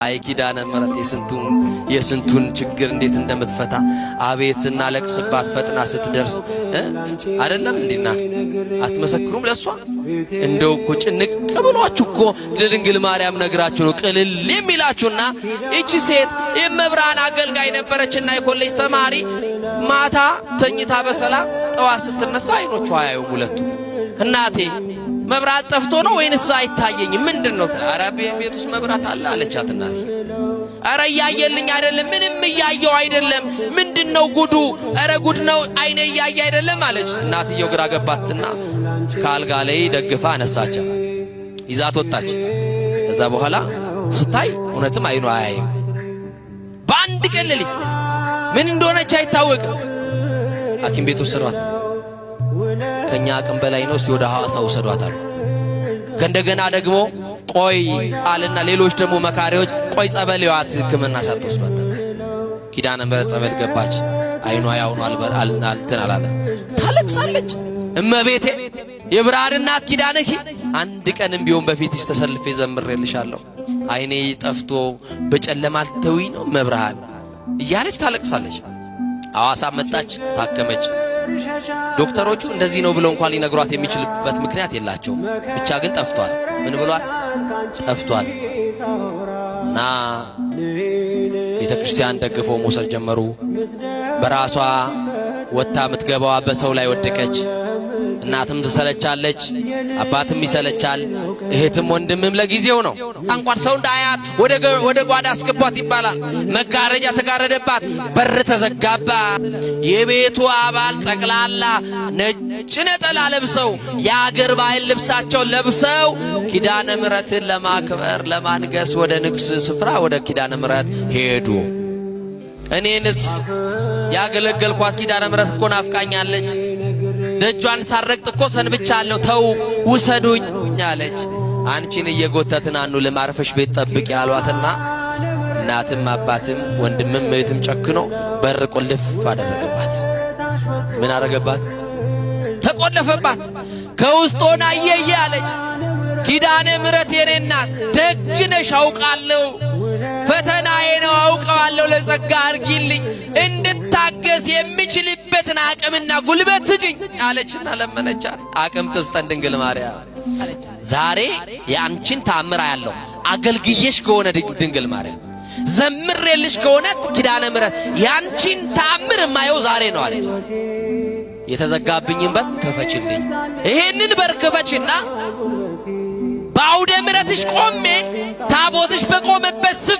አይ ኪዳነ ምሕረት የስንቱን ችግር እንዴት እንደምትፈታ፣ አቤት ስናለቅስባት ፈጥና ስትደርስ አይደለም እንዴ እናት? አትመሰክሩም ለሷ? እንደው እኮ ጭንቅ ብሏችሁ እኮ ለድንግል ማርያም ነግራችሁ ነው ቅልል የሚላችሁና ይቺ ሴት የመብራን አገልጋይ ነበረችና የኮሌጅ ተማሪ ማታ ተኝታ በሰላም ጠዋት ስትነሳ አይኖቿ አያዩም ሁለቱ። እናቴ፣ መብራት ጠፍቶ ነው ወይንስ አይታየኝም? ምንድን ነው? ኧረ ቤት ውስጥ መብራት አለ አለቻት እናቴ። ኧረ እያየልኝ አይደለም፣ ምንም እያየው አይደለም። ምንድን ነው ጉዱ? ኧረ ጉድ ነው፣ አይኔ እያየ አይደለም አለች። እናትየው ግራ ገባትና ከአልጋ ላይ ደግፋ አነሳቻት፣ ይዛት ወጣች። ከዛ በኋላ ስታይ እውነትም አይኗ አያይም። በአንድ ቀን ሌሊት ምን እንደሆነች አይታወቅም። ሐኪም ቤት ወሰዷት። ከኛ አቅም በላይ ነው፣ እስቲ ወደ ሐዋሳ ውሰዷት አሉ። ከእንደገና ደግሞ ቆይ አለና ሌሎች ደግሞ መካሪዎች ቆይ ጸበል ይዋት፣ ሕክምና ሳትወስዷት ተባለ። ኪዳነ ምሕረት ጸበል ገባች። አይኗ ያውኑ አልትን አላለ። ታለቅሳለች። እመቤቴ፣ የብርሃን እናት ኪዳነኪ፣ አንድ ቀንም ቢሆን በፊትሽ ተሰልፌ ዘምሬልሻለሁ። አይኔ ጠፍቶ በጨለማ አልተዊ ነው መብርሃን እያለች ታለቅሳለች። ሐዋሳ መጣች፣ ታከመች። ዶክተሮቹ እንደዚህ ነው ብለው እንኳን ሊነግሯት የሚችልበት ምክንያት የላቸውም። ብቻ ግን ጠፍቷል። ምን ብሏል? ጠፍቷል። እና ቤተ ክርስቲያን ደግፈው መውሰድ ጀመሩ። በራሷ ወጥታ የምትገባዋ በሰው ላይ ወደቀች። እናትም ትሰለቻለች፣ አባትም ይሰለቻል፣ እህትም ወንድምም ለጊዜው ነው። እንኳን ሰው እንዳያት ወደ ጓዳ አስገቧት ይባላል። መጋረጃ ተጋረደባት፣ በር ተዘጋባት። የቤቱ አባል ጠቅላላ ነጭ ነጠላ ለብሰው፣ የአገር ባህል ልብሳቸውን ለብሰው ኪዳነ ምሕረትን ለማክበር ለማንገስ ወደ ንግስ ስፍራ ወደ ኪዳነ ምሕረት ሄዱ። እኔንስ ያገለገልኳት ኪዳነ ምሕረት እኮ ናፍቃኛለች። ደጇን ሳረግጥ እኮ ሰንብቻለሁ። ተው ውሰዱኝ አለች። አንቺን እየጎተትን አንውልም፣ አርፈሽ ቤት ጠብቂ ያሏትና እናትም አባትም ወንድምም እህትም ጨክኖ በር ቁልፍ አደረገባት። ምን አደረገባት? ተቆለፈባት። ከውስጥ ሆና እየየ አለች። ኪዳነ ምሕረት የኔ እናት፣ ደግ ነሽ አውቃለሁ። ፈተናዬ ነው አውቀዋለሁ። ለጸጋ አርጊልኝ፣ እንድታገስ የምችልበትን አቅምና ጉልበት ስጭኝ አለችና ለመነቻት። አቅም ትስጠን ድንግል ማርያም። ዛሬ የአንቺን ተአምር አያለሁ። አገልግዬሽ ከሆነ ድንግል ማርያም፣ ዘምሬልሽ ከሆነ ኪዳነ ምሕረት፣ ያንቺን ተአምር የማየው ዛሬ ነው አለች። የተዘጋብኝን በር ክፈችልኝ። ይሄንን በር ክፈችና በአውደ ምሕረትሽ ቆሜ ታቦትሽ በቆመበት ስፍራ